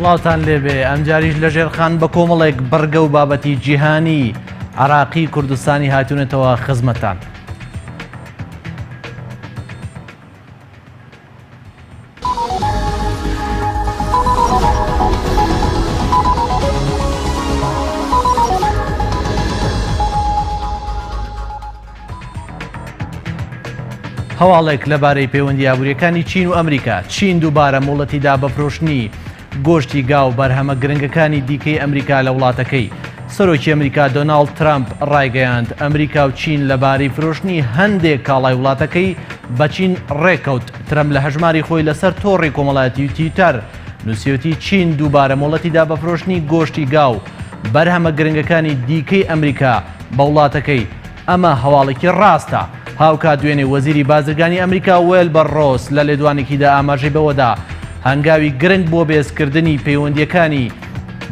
سڵاوتان لێبێ ئەمجاریش لە ژێرخان بە کۆمەڵێک بڕگە و بابەتی جیهانی عراقی کوردستانی هاتوونەتەوە خزمەتتان. هەواڵێک لەبارەی پەیوەندی ئابووریەکانی چین و ئەمریکا چین دووبارە مۆڵەتی دا بە فرۆشتنی گۆشتی گا و بەرهەمە گرنگەکانی دیکەی ئەمریکا لە وڵاتەکەی. سەرۆکی ئەمریکا دۆناڵد ترەمپ ڕایگەیاند، ئەمریکا و چین لەبارەی فرۆشتنی هەندێک کاڵای وڵاتەکەی بە چین ڕێککەوت. ترەمپ لە هەژماری خۆی لەسەر تۆڕی کۆمەڵایەتی تویتەر نووسیوتی، چین دووبارە مۆڵەتی دا بە فرۆشتنی گۆشتی گا و بەرهەمە گرنگەکانی دیکەی ئەمریکا بە وڵاتەکەی. ئەمە هەواڵێکی ڕاستە. هاوکات دوێنێ وەزیری بازرگانی ئەمریکا وێلبەر ڕۆس لە لێدوانێکیدا ئاماژەی بەوەدا هەنگاوی گرنگ بۆ بێزکردنی پەیوەندییەکانی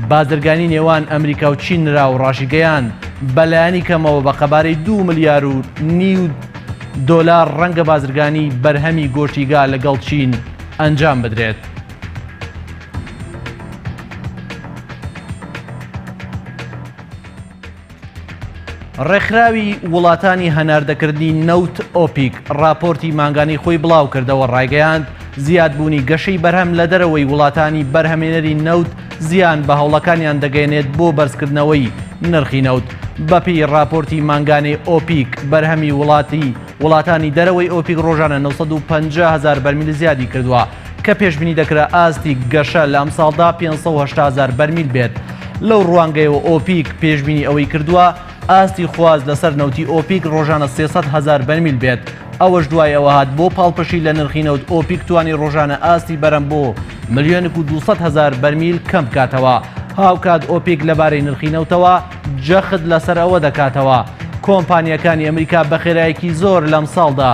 بازرگانی نێوان ئەمریکا و چین نرا و ڕاشیگەیاند بەلایەنی کەمەوە بە قەبارەی دوو ملیار و نیو دۆلار ڕەنگە بازرگانی بەرهەمی گۆشتی گا لەگەڵ چین ئەنجام بدرێت. ڕێکخراوی وڵاتانی هەناردەکردنی نەوت ئۆپیک ڕاپۆرتی مانگانەی خۆی بڵاوکردەوە ڕایگەیاند، زیادبوونی گەشەی بەرهەم لە دەرەوەی وڵاتانی بەرهەمێنەری نەوت زیان بە هەوڵەکانیان دەگەیەنێت بۆ بەرزکردنەوەی نرخی نەوت. بەپێی ڕاپۆرتی مانگانەی ئۆپیک بەرهەمی وڵاتی وڵاتانی دەرەوەی ئۆپیک ڕۆژانە 950 هەزار بەرمیل زیادی کردووە. کە پێشبینی دەکرا ئاستی گەشە لە ئەمساڵدا 580 هەزار بەرمیل بێت. لەو ڕوانگەیەوە ئۆپیک پێشبینی ئەوەی کردووە ئاستی خواست لەسەر نەوتی ئۆپیک ڕۆژانە 300 هەزار بەرمیل بێت. ئەوەش دوای ئەوە هات بۆ پاڵپشتی لە نرخی نەوت ئۆپیک توانی ڕۆژانە ئاستی بەرەم بۆ ملیۆنێک و 200 هەزار بەرمیل کەم بکاتەوە. هاوکات ئۆپیک لەبارەی نرخی نەوتەوە جەخت لەسەر ئەوە دەکاتەوە، کۆمپانیاکانی ئەمریکا بە خێرایەکی زۆر لەمساڵدا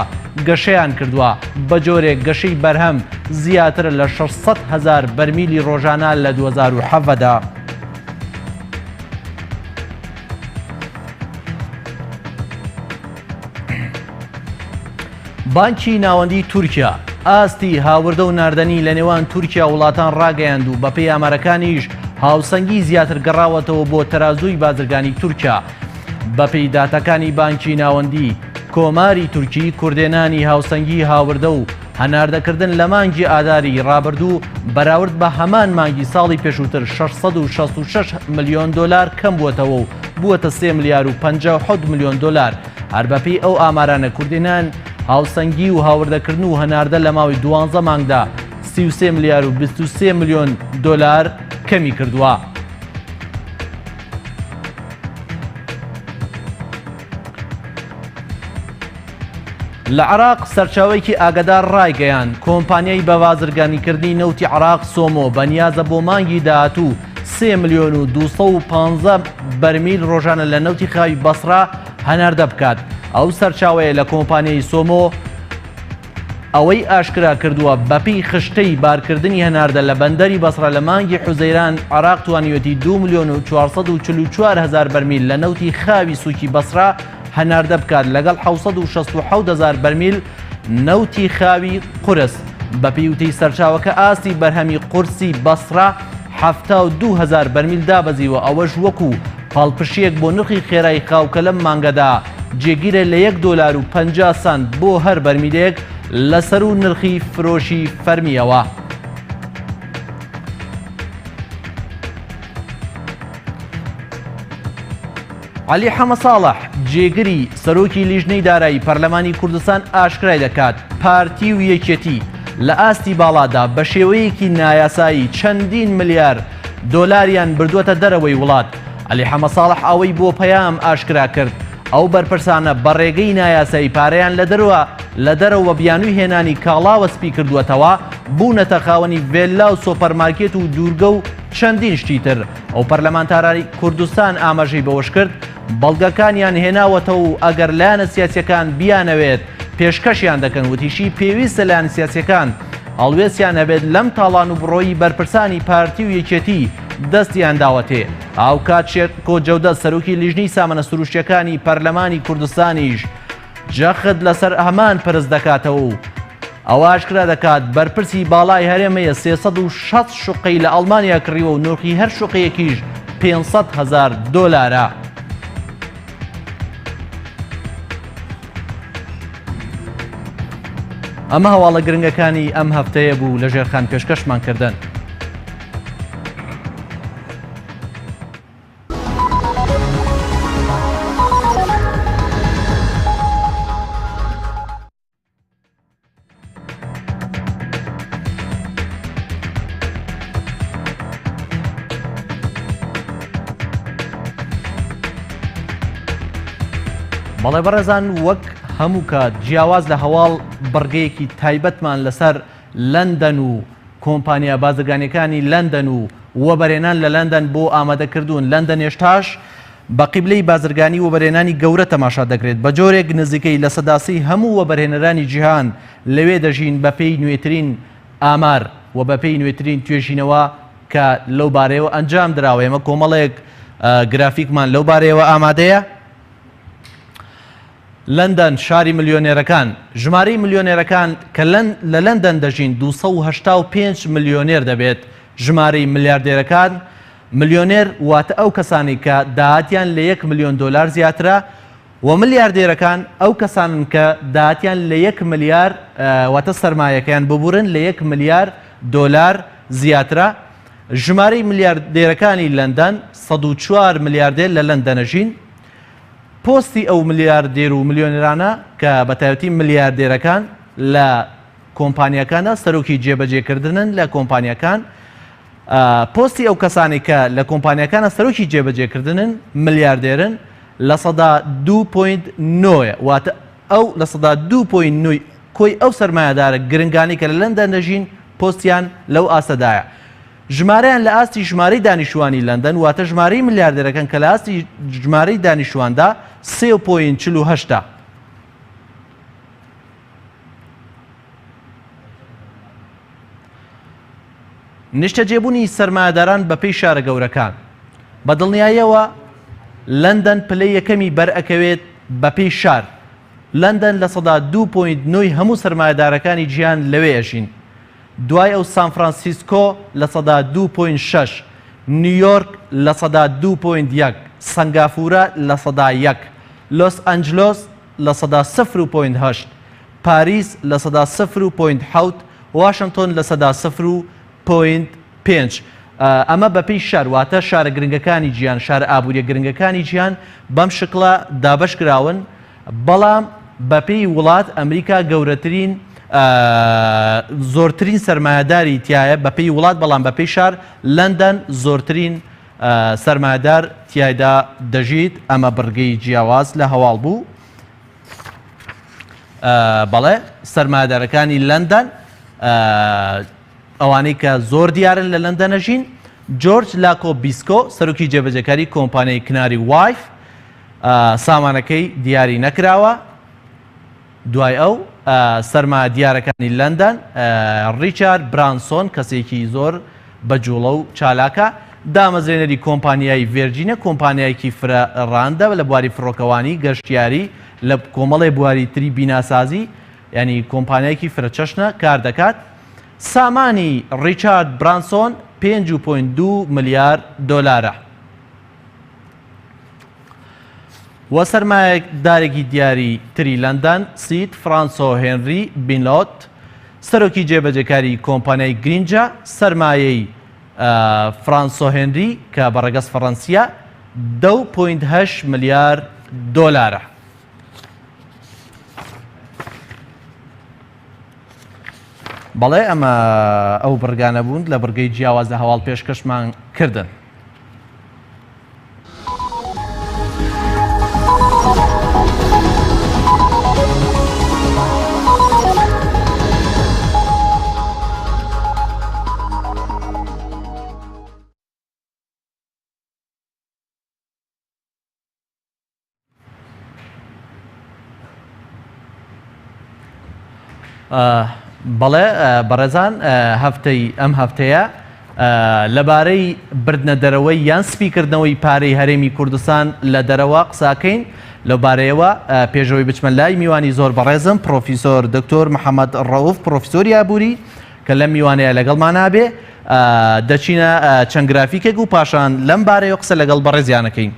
گەشەیان کردووە، بەجۆرێک گەشەی بەرهەم زیاترە لە 600 هەزار بەرمیلی ڕۆژانە لە 2017 دا. بانکی ناوەندیی تورکیا ئاستی هاوردە و ناردەنی لە نێوان تورکیا و وڵاتان ڕاگەیاند و بەپێی ئامارەکانیش هاوسەنگی زیاتر گەڕاوەتەوە بۆ تەرازووی بازرگانی تورکیا. بەپێی داتاکانی بانکی ناوەندی کۆماری تورکی کوردێنانی هاوسەنگی هاوردە و هەناردەکردن لە مانگی ئاداری ڕابردوو بەراورد بە هەمان مانگی ساڵی پێشووتر 666 ملیۆن دۆلار کەم بووەتەوە و بووەتە 3 ملیار و 57 ملیۆن دۆلار. هەر بەپێی ئەو ئامارانە کوردێنان هاوسەنگی و هاوردەکردن و هەناردە لە ماوەی دوانزە مانگدا 33 ملیار و 23 ملیۆن دۆلار کەمی کردووە. لە عێراق سەرچاوەیەکی ئاگادار ڕایگەیاند، کۆمپانیای بە بازرگانیکردنی نەوتی عێراق سۆمۆ بەنیازە بۆ مانگی داهاتوو 3 ملیۆن و 215 بەرمیل ڕۆژانە لە نەوتی خاوی بەسڕە هەناردە بکات. ئەو سەرچاوەیە لە کۆمپانیای سۆمۆ ئەوەی ئاشکرا کردووە، بەپێی خشتەی بارکردنی هەناردە لە بەندەری بەسڕە لە مانگی حوزەیران عێراق توانیویەتی 2 ملیۆن و 444 هەزار بەرمیل لە نەوتی خاوی سووکی بەسڕە هەناردە بکات لەگەڵ 767 هەزار بەرمیل نەوتی خاوی قورس. بەپێی وتەی سەرچاوەکە ئاستی بەرهەمی قورسی بەسڕە 72 هەزار بەرمیل دابەزیوە، ئەوەش وەکو پاڵپشتییەک بۆ نرخی خێرای خاو کە لەم مانگەدا جێگیرە لە یەک دۆلار و 50 سانت بۆ هەر بەرمیلێک لە سەروو نرخی فرۆشی فەرمییەوە. عەلی حەمەساڵح، جێگری سەرۆکی لیژنەی دارایی پەرلەمانی کوردستان ئاشکرای دەکات، پارتی و یەکێتی لە ئاستی باڵادا بە شێوەیەکی نایاسایی چەندین ملیار دۆلاریان بردووەتە دەرەوەی وڵات. عەلی حەمەساڵح ئەوەی بۆ پەیام ئاشکرا کرد، ئەو بەرپرسانە بە ڕێگەی نایاسایی پارەیان لە دەروە لە دەرەوە بیانووی هێنانی کاڵاوە سپی کردووەتەوە، بوونەتە خاوەنی ڤێللا و سۆپەرمارکێت و دوورگە و چەندین شتی تر. ئەو پەرلەمانتارەی کوردستان ئاماژەی بەوەشکرد، بەڵگەکانیان هێناوەتەوە و ئەگەر لایەنە سیاسییەکان بیانەوێت پێشکەشیان دەکەن، وتیشی، پێویستە لایەنە سیاسییەکان هەڵوێستیان هەبێت لەم تاڵان و بڕۆی بەرپرسانی پارتی و یەکێتی دەستیان داوەتێ. هاوکات شێرکۆ جەودەت سەرۆکی لیژنەی سامانە سروشتییەکانی پەرلەمانی کوردستانیش جەخت لەسەر هەمان پرس دەکاتەوە و. ئەوە ئاشکرا دەکات بەرپرسی باڵای هەرێم هەیە 360 شوقەی لە ئەڵمانیا کڕیوە و نرخی هەر شوقەیەکیش 500 هەزار دۆلارە. ئەمە هەواڵە گرنگەکانی ئەم هەفتەیە بوو لە ژێرخان پێشکەشمان کردن. بەڵێ بەڕێزان وەک هەموو کات جیاواز لە هەواڵ بڕگەیەکی تایبەتمان لەسەر لەندەن و کۆمپانیا بازرگانیەکانی لەندەن و وەبەرهێنان لە لەندەن بۆ ئامادەکردوون لەندەن هێشتاش بە قیبلەی بازرگانی وەبەرهێنانی گەورە تەماشا دەکرێت بە جۆرێک نزیکەی 30% هەموو وەبەرهێنەرانی جیهان لەوێ دەژین بەپێی نوێترین ئامار و بەپێی نوێترین توێژینەوە کە لەو بارەیەوە ئەنجام دراوە ئێمە کۆمەڵێک گرافیکمان لەو بارەیەوە ئامادەیە. لەندەن، شاری ملیۆنێرەکان، ژمارەی ملیۆنێرەکان کە لە لەندەن دەژین 285 ملیۆنێر دەبێت، ژمارەی ملیاردێرەکان، ملیۆنێر واتە ئەو کەسانەی کە داهاتیان لە یەک ملیۆن دۆلار زیاترە، و ملیاردێرەکان ئەو کەسانن کە داهاتیان لە یەک ملیار واتە سەرمایەکەیان ببورن لە یەک ملیار دۆلار زیاترە، ژمارەی ملیاردێرەکانی لەندەن 104 ملیاردێر لە لەندەنەژین. پۆستی ئەو ملیاردێر و ملیۆنێرانە کە بە تایبەتی ملیاردێرەکان لە کۆمپانیاکاندا سەرۆکی جێبەجێکردنن لە کۆمپانیاکان پۆستی ئەو کەسانی کە لە کۆمپانیاکانە سەرۆکی جێبەجێکردنن ملیاردێرن 2.9 واتە ئەو 2.9 کۆی ئەو سەرمایەدارە گرنگانی کە لە لەندەن دەژین پۆستیان لەو ئاستەدایە. ژمارەیان لە ئاستی ژمارەی دانیشتووانی لەندەن، واتە ژمارەی ملیاردێرەکان کە لە ئاستی ژمارەی دانیشتوواندا سێ point 48 ە. نیشتەجێبوونی سەرمایەداران بەپێی شارە گەورەکان. بە دڵنیاییەوە لەندەن پلەی یەکەمی بەرئەکەوێت بەپێی شار. لەندەن 2.9 ی هەموو سەرمایەدارەکانی جیهان لەوێ ئەژین. دوای ئەو سانفرانسیسکۆ 2.6%، نیویۆرک 2.1%، سەنگافورە 1%، لۆس ئەنجلۆس 0.8%، پاریس 0.7%، واشنتۆن 0.5%. ئەمە بەپێی شار واتە شارە گرنگەکانی جیهان، شارە ئابووریە گرنگەکانی جیهان بەم شکڵە دابەشکراون. بەڵام بەپێی وڵات ئەمریکا گەورەترین زۆرترین سەرمایەداری تایە بەپێی وڵات بەڵام بەپێی شار لەندەن زۆرترین سەرمایەدار تایدا دەژیت ئەمە بڕگەی جیاواز لە هەواڵ بوو بەڵێ سەرمایەدارەکانی لەندەن ئەوانەی کە زۆر دیارن لە لەندەنەژین جۆرج لاکۆ بیسکۆ سەرۆکی جێبەجێکاری کۆمپانیای کناری وایف سامانەکەی دیاری نەکراوە. دوای ئەو، سەرمایە دیارەکانی لەندەن، ڕیچارد برانسۆن کەسێکی زۆر بە جوڵە و چالاکە، دامەزرێنەری کۆمپانیای ڤێرجینە، کۆمپانیایەکی فرە ڕەهەندە لە بواری فڕۆکەوانی، گەشتیاری، لە کۆمەڵێ بواری تری بیناسازی، یانی کۆمپانیایەکی فرە چەشنە کار دەکات. سامانی ڕیچارد برانسۆن 5.2 ملیار دۆلارە. و سەرمایەدارێکی دیاری تری لەندەن، سید فرانسۆ هێنری بینلۆت، سەرۆکی جێبەجێکاری کۆمپانیای گرینجە، سەرمایەی فرانسۆ هێنری کە بە ڕەگەز فەڕەنسییە، 10.8 ملیار دۆلارە. بەڵێ ئەمە ئەو بڕگانە بوون لە بڕگەی جیاواز لە هەواڵ پێشکەشمان کردن. بەڵێ بەڕێزان هەفتەی ئەم هەفتەیە لەبارەی بردنە دەرەوەی یان سپیکردنەوەی پارەی هەرێمی کوردستان لە دەرەوە قساکەین. لەو بارەیەوە پێشەوەی بچمە لای میوانی زۆر بەڕێزم پرۆفیسۆر دکتۆر محەممەد ڕەوف پرۆفیسۆری ئابووری کە لەم میوانەیە لەگەڵمان نابێ دەچینە چەند گرافیکێک و پاشان لەم بارەیەوە قسە لەگەڵ بەڕێزیانەکەین.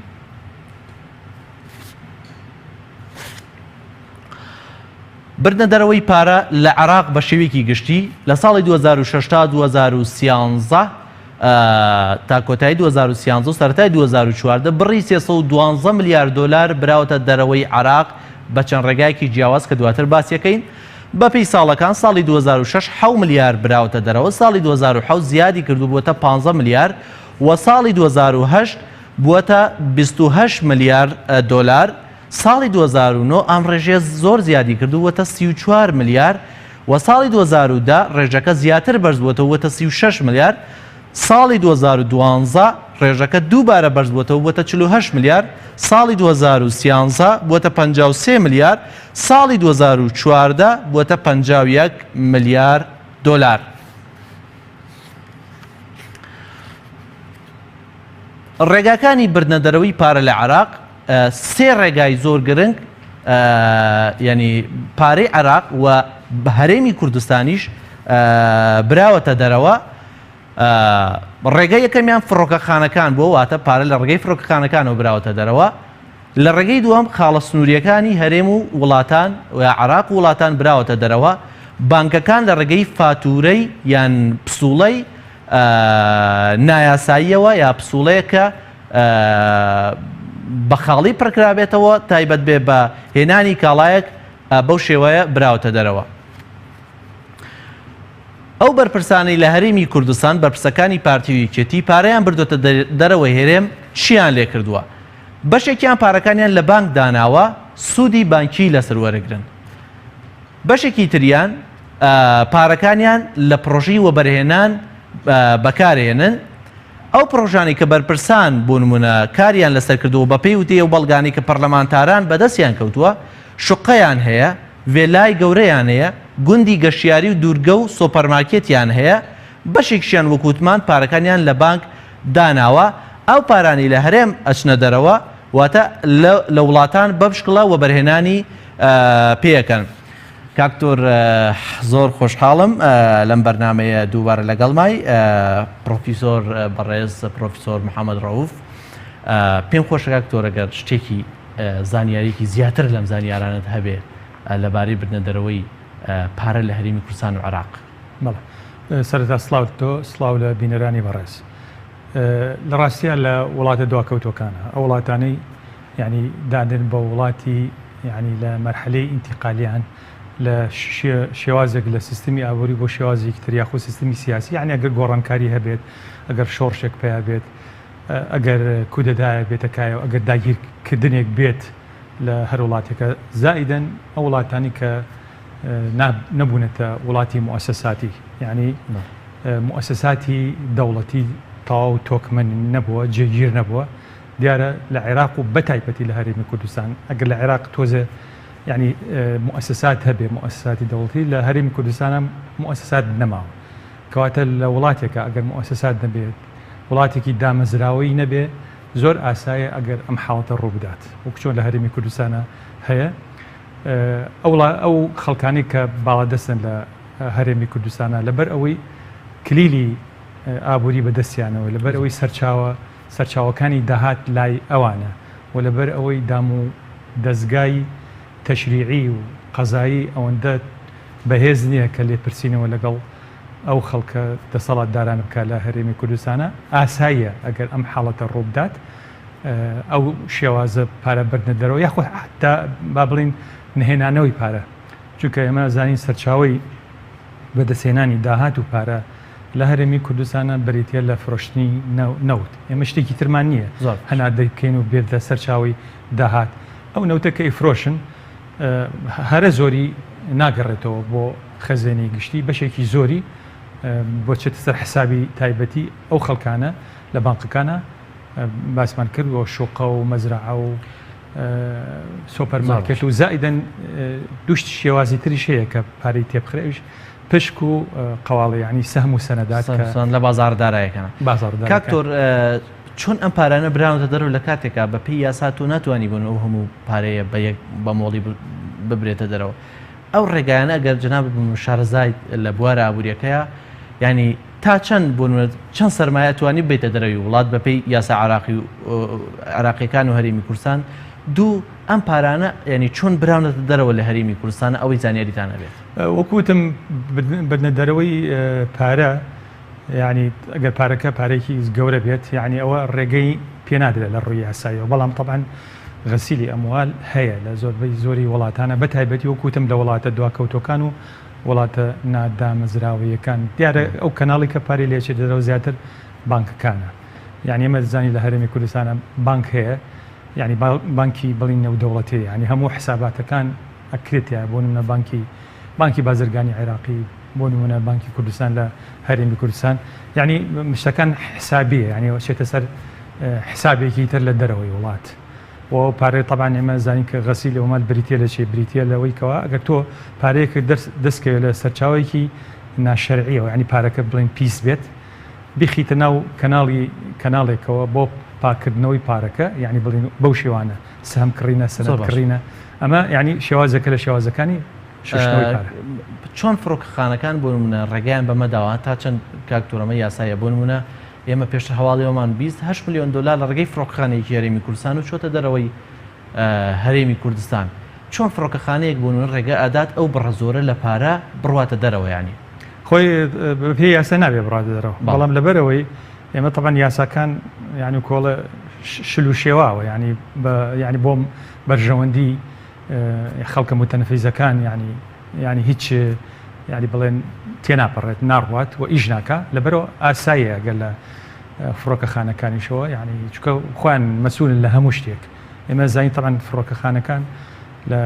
بردنە دەرەوەی پارە لە عێراق بە شێوەیەکی گشتی لە ساڵی 2006 تا 2013 تا کۆتایی 2013 و سەرەتای 2014 بڕی 312 ملیار دۆلار براوەتە دەرەوەی عێراق بە چەند ڕێگایەکی جیاواز کە دواتر باسیەکەین. بەپێی ساڵەکان ساڵی 2006 حەو ملیار براوەتە دەرەوە، ساڵی 2007 زیادی کردو بووەتە 15 ملیار و ساڵی 2008 بووەتە 28 ملیار دۆلار، ساڵی 2009 ئەم ڕێژەیە زۆر زیادی کرد و بووەتە 34 ملیار و ساڵی 2010 ڕێژەکە زیاتر بەرزبووەتەوە بووەتە 36 ملیار، ساڵی 2012 ڕێژەکە دووبارە بەرزبووەتەوە بووەتە 48 ملیار، ساڵی 2013 بووەتە 53 ملیار، ساڵی 2014 بووەتە 51 ملیار دۆلار. ڕێگاکانی بردنە دەرەوەی پارە لە عێراق سێ ڕێگای زۆر گرنگ یعنی پارەی عێراق و هەرێمی کوردستانیش براوەتە دەرەوە ڕێگای یەکەمیان فڕۆکەخانەکان بووە واتە پارە لە ڕێگەی فڕۆکەخانەکانەوە براوەتە دەرەوە لە ڕێگەی دووەم خاڵە سنووریەکانی هەرێم و وڵاتان و عراق و وڵاتان براوەتە دەرەوە بانکەکان لە ڕێگەی فاتورەی یان پسوڵەی نایاساییەوە یا پسوڵەیەک کە بە خاڵی پڕکرابێتەوە تایبەت بێ بە هێنانی کاڵایەک بەو شێوەیە براوەتە دەرەوە. ئەو بەرپرسانەی لە هەرێمی کوردستان بەرپرسەکانی پارتی و یەکێتی پارەیان بردوێتە دەرەوەی هەرێم چیان لێ کردووە؟ بەشێکیان پارەکانیان لە بانک داناوە سوودی بانکی لەسەر وەرەگرن. بەشێکی تریان پارەکانیان لە پڕۆژەی وەبەرهێنان بەکارێنن، ئەو پڕۆژانەی کە بەرپرسان بۆ نمونە کاریان لەسەر کردووە بەپێی وتەی ئەو بەڵگانەی کە پەرلەمانتاران بەدەستیان کەوتووە شوقەیان هەیە، ڤێلای گەورەیان هەیە، گوندی گەشتیاری و دوورگە و سۆپەرمارکێتیان هەیە، بەشێکیشیان وەک وتمان پارەکانیان لە بانک داناوە، ئەو پارانەی لە هەرێم ئەچنە دەرەوە واتە لە وڵاتان بەم شکڵە وەبەرهێنانی پێ ئەکەن. کاک دکتۆر زۆر خۆشحاڵم لەم بەرنامەیە دووبارە لەگەڵمای پرۆفیسۆر بەڕێز پرۆفیسۆر محەممەد ڕەوف پێم خۆشە کاک دکتۆر ئەگەر شتێکی زانیاریکی زیاتر لەم زانیارانت هەبێ لەبارەی بردنە دەرەوەی پارە لە هەرێمی کوردستان و عێراق. بەڵێ سەرەتا سڵاو تۆ سڵاو لە بینەرانی بەڕێز لە ڕاستیە لە وڵاتە دواکەوتوەکانە ئەو وڵاتانەی یانی دادەن بە وڵاتی یانی لە مەرحەلەی ئینتیقالیان لە شێوازێک لە سیستمی ئابووری بۆ شێوازێکی تر یاخود سیستمی سیاسی یانی ئەگەر گۆڕانکاری هەبێت ئەگەر شۆڕشێک پیا بێت ئەگەر کودەدایە بێتە کایەوە ئەگەر داگیرکردنێک بێت لە هەر وڵاتێکە زائیدەن ئەو وڵاتانی کە نەبوونەتە وڵاتی موئەسەساتی یعنی موئەسەساتی دەوڵەتی تەواو تۆکمە نەبووە جێگیر نەبووە دیارە لە عێراق و بەتایبەتی لە هەرێمی کوردستان ئەگەر لە عێراق تۆزێ یعنی موئەسەسات هەبێ موئەسەساتی دەوڵەتی لە هەرێمی کوردستانە موئەسەسات نەماوە کەواتە لە وڵاتێکە ئەگەر موئەسەسات نەبێت وڵاتێکی دامەزراوەی نەبێ زۆر ئاسایە ئەگەر ئەم حاڵەتە ڕووبدات وەک چۆن لە هەرێمی کوردستانە هەیە ئەو خەڵکانی کە باڵادەستن لە هەرێمی کوردستانە لەبەر ئەوەی کلیلی ئابووری بەدەستیانەوە لەبەر ئەوەی سەرچاوە سەرچاوەکانی داهات لای ئەوانە و لەبەر ئەوەی دام و دەزگای تەشریعی و قەزایی ئەوەندە بەهێز نییە کە لێپرسینەوە لەگەڵ ئەو خەڵکە دەسەڵاتدارانە بکات لە هەرێمی کوردستانە، ئاساییە ئەگەر ئەم حاڵەتە ڕووبدات ئەو شێوازە پارە بردنە دەرەوە یاخود حتا با بڵین نەهێنانەوەی پارە چونکە ئێمە زانین سەرچاوەی بەدەستهێنانی داهات و پارە لە هەرێمی کوردستانە بریتیە لە فرۆشتنی نەوت ئێمە شتێکی ترمان نییە هەناردەی بکەین و بێت لە سەرچاوەی داهات ئەو نەوتە کە ئیفرۆشن هەرە زۆری ناگەڕێتەوە بۆ خەزێنەی گشتی بەشێکی زۆری بۆ چێتە سەر حسابی تایبەتی ئەو خەڵکانە لە بانقەکانە باسمان کرد و شوقە و مەزرعە و سۆپەرمارکێت و زائیدەن دوشت شێوازی تریش هەیە کە پارەی تێبخرێ ئەویش پشک و قەواڵە یعنی سەهم و سەنەدات لە بازاڕ دارایەکان بازاڕ کاک تۆر. چۆن ئەم پارانە براونەتە دەرەوە لە کاتێکا بە پێی یاسا تۆ ناتوانی بۆن ئەو هەموو پارەیە بە یەک بە مۆڵی ببرێتە دەرەوە ئەو ڕێگایانە ئەگەر جەنابت بم شارەزایت لە بوارە ئابووریەکەیە ینی تا چەند بۆ نمونە چەند سەرمایە توانی ببەیتە دەرەوی وڵات بە پێی یاسا عراقی و عراقیەکان و هەرێمی کوردستان دوو ئەم پارانە ینی چۆن براونەتە دەرەوە لە هەرێمی کوردستان ئەوەی زانیاریتان هەبێت. وەکو وتم بردنە دەرەوەی پارە یانی ئەگەر پارەکە پارەیەکی گەورە بێت یانی ئەوە ڕێگەی پێ نادرێت لە ڕووی یاساییەوە بەڵام تەبعەن غەسیلی ئەموال هەیە لە زۆربەی زۆری وڵاتانە بە تایبەتی وەکو وتم لە وڵاتە دواکەوتوەکان و وڵاتە نادامەزراوەیەکان دیارە ئەو کەناڵی کە پارەی لێ چێتە دەرەوە زیاتر بانکەکانە یانی ئێمە دەزانین لە هەرێمی کوردستانە بانک هەیە یانی بانکی بڵین نێودەوڵەتی یانی هەموو حساباتەکان ئەکرێت تیایا بۆ نمونە بانکی بانکی بازرگانی عێراقی بۆ نمونە بانکی کوردستان لە هەرێمی کوردستان یعنی شتەکان حسابیە یعنی چێتە سەر حسابێکی تر لە دەرەوەی وڵات و پارەی طبعا ئێمە زانین کە غەسیل ئەموال بریتە لە چی بریتە لەوەی کەوا ئەگەر تۆ پارەیەک دەستکەوێت لە سەرچاوەیەکی ناشەرعیەوە یعنی پارەکە بڵێن پیس بێت بخیتە ناو کەناڵی کەناڵێکەوە بۆ پاکردنەوەی پارەکە یعنی بڵین بەو شێوانە سەهم کڕینە سەنەد کڕینە ئەمە یعنی شێوازێکە لە شێوازەکانی شوشتنەوەی پارە. چۆن فڕۆکەخانەکان بۆ نمونە ڕێگەیان بەمە داوە تا چەند کاک تورەمە یاساییە بۆ نمونە ئێمە پێشتر هەواڵی ئەومان 20 هەشت ملیۆن دۆلار لە ڕێگەی فڕۆکەخانەیەکی هەرێمی کوردستان و چۆتە دەرەوەی هەرێمی کوردستان چۆن فڕۆکەخانەیەک بۆ نمونە ڕێگە ئەدات ئەو بڕە زۆرە لە پارە بڕواتە دەرەوە یانی خۆی بەپێی یاسا نابێ بڕاتە دەرەوە بەڵام لەبەرەوەی ئێمە تەبعەن یاساکان یانی کۆڵە شل و شێواوە یانی بە یانی بۆ بەرژەوەندی خەڵکە متەنفیزەکان یانی یانی هیچ یانی بڵێن تێناپەڕێت ناڕوات و ئیش ناکا لەبەرەوە ئاساییە گەر لە فڕۆکەخانەکانیشەوە یانی چکە خۆیان مەسوولن لە هەموو شتێک ئێمە زانین تەبعەن فڕۆکەخانەکان لە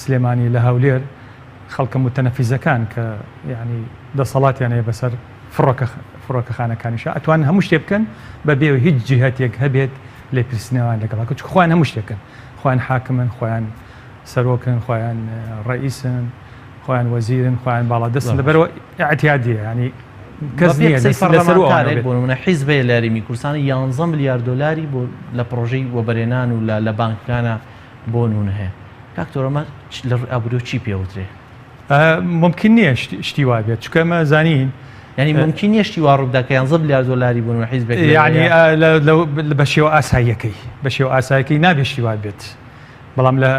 سلێمانی لە هەولێر خەڵکە متەنەفیزەکان کە یانی دەسەڵاتیان هەیە بەسەر فڕۆکە فڕۆکەخانەکانیشا ئەتوانن هەموو شتێ بکەن بە بێ هیچ جیهەتێک هەبێت لێپرسینەوەیان لەگەڵا بکەن چونکە خۆیان هەموو شتێکن خۆیان حاکمن خۆیان سەرۆکن خۆیان ڕەئیسن خۆیان وەزیرن خۆیان باڵادەستن لەبەرەوە ئیعتیادیە یانی کەس نییە لەسەر ئەوانە بێت. بۆ نمونە حیزب هەیە لە هەرێمی کوردستان 11 ملیار دۆلاری بۆ لە پڕۆژەی وەبەرهێنان و لە بانکەکانە بۆ نمونە هەیە کاک تۆر ئەمە لە ڕووی ئابووریەوە چی پێ وترێ؟ مومکین نییە شتی وا بێت چونکە ئەمە زانین یعنی مومکین نییە شتی وا ڕووبدا کە 11 ملیار دۆلاری بۆ نمونە حیزبێک یعنی بە شێوە ئاساییەکەی بە شێوە ئاساییەکەی نابێت شتی وا بێت بەڵام لە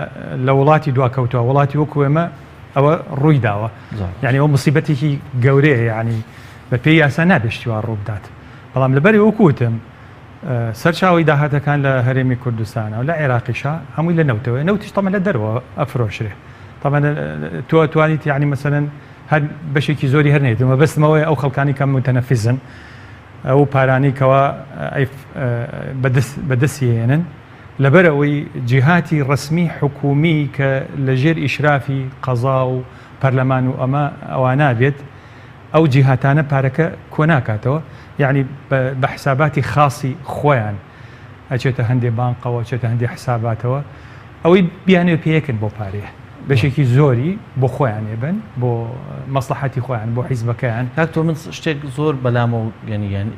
لە وڵاتی دواکەوتووە وڵاتی وەکو ئێمە ئەوە ڕووی داوە یعنی ئەو مصیبەتێکی گەورەیە یعنی بە پێی یاسا نابێت شتی وا ڕوو بدات بەڵام لەبەری وەکو وتم سەرچاوەی داهاتەکان لە هەرێمی کوردستانە و لە عێراقیشا هەمووی لە نەوتەوەیە، نەوتیش تەبعەن لە دەرەوە ئەفرۆشرێ. تەبعەن تۆ ئەتوانیت یانی مەسەلەن هەر بەشێکی زۆری هەر نێت. مەبەستم ئەوەیە ئەو خەڵکانی کە موتەنەفیزن ئەو پارانەی کەوا بەدەستی هێنن لەبەر ئەوەی جیهاتی ڕەسمی حکوومی کە لەژێر ئیشرافی قەزا و پەرلەمان و ئەمە ئەوانە بێت ئەو جیهاتانە پارەکە کۆناکاتەوە یەعنی بە حساباتی خاصی خۆیان ئەچێتە هەندێ بانقەوە ئەچێتە هەندێ حساباتەوە ئەوەی بیانەوێ پێیەکن بۆ پارەیە بەشێکی زۆری بۆ خۆیان ئێبەن بۆ مەسڵەحەتی خۆیان بۆ حیزبەکەیان. کاک تۆ من شتێک زۆر بەلامەوە گەنی یان